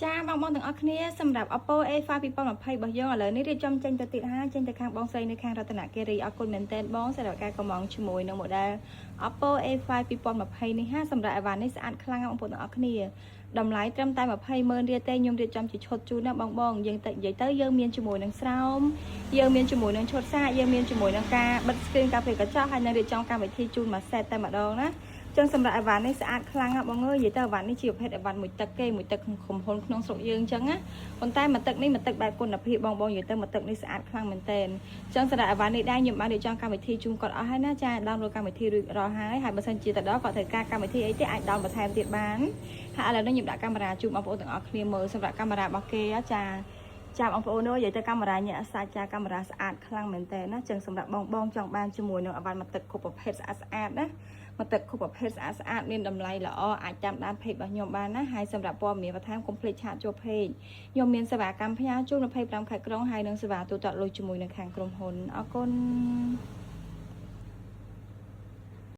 ចាបងបងទាំងអស់គ្នាសម្រាប់ Oppo A5 2020របស់យើងឥឡូវនេះរៀបចំចេញទៅទៀតហើយចេញទៅខាងបងស្រីនៅខាងរតនគិរីអរគុណមែនទែនបងសម្រាប់ការកម្មង់ជាមួយនឹង model Oppo A5 2020នេះហាសម្រាប់អីវ៉ាន់នេះស្អាតខ្លាំងណាស់បងប្អូនទាំងអស់គ្នាតម្លៃត្រឹមតែ20ម៉ឺនរៀលទេខ្ញុំរៀបចំជាឈុតជូនណាបងបងយើងទៅនិយាយទៅយើងមានជាមួយនឹងស្រោមយើងមានជាមួយនឹងឈុតសាកយើងមានជាមួយនឹងការបិទ screen ការពារកញ្ចក់ហើយនឹងរៀបចំកម្មវិធីជូនមួយ set តែម្ដងណាចឹងសម្រាប់អីវ៉ាន់នេះស្អាតខ្លាំងណាស់បងអើយនិយាយទៅអីវ៉ាន់នេះជាប្រភេទអីវ៉ាន់មួយទឹកគេមួយទឹកក្រុមហ៊ុនក្នុងស្រុកយើងចឹងណាប៉ុន្តែមួយទឹកនេះមួយទឹកបែបគុណភាពបងបងនិយាយទៅមួយទឹកនេះស្អាតខ្លាំងមែនទែនចឹងសម្រាប់អីវ៉ាន់នេះដែរខ្ញុំបានរៀបចំកម្មវិធីជូនគាត់អស់ហើយណាចា download កម្មវិធីរួចរាល់ហើយហើយបើសិនជាទៅដល់គាត់ត្រូវការកម្មវិធីអីទេអាច down បន្ថែមទៀតបានហើយឥឡូវនេះខ្ញុំដាក់កាមេរ៉ាជូនបងប្អូនទាំងអស់គ្នាមើលសម្រាប់កាមេរ៉ារបស់គេចាចាំបងប្អូនអើយនិយាយទៅកាមេរ៉ាញាក់សាច់ចាកាមេរ៉ាស្អាតខ្លាំងមែនតើណាចឹងសម្រាប់បងបងចង់បានជាមួយនឹងអីវ៉ាន់មួយទឹកគ្រប់ប្រភេទស្អាតស្អាតណាមួយទឹកគ្រប់ប្រភេទស្អាតស្អាតមានតម្លៃល្អអាចតាមដាន page របស់ខ្ញុំបានណាហើយសម្រាប់ព័ត៌មានបន្ថែមកុំភ្លេច chat ចូល page ខ្ញុំមានសេវាកម្មផ្ញើជូន25ខេត្តក្រុងហើយនិងសេវាទូទាត់លុយជាមួយនឹងខាងក្រុមហ៊ុនអរគុណ។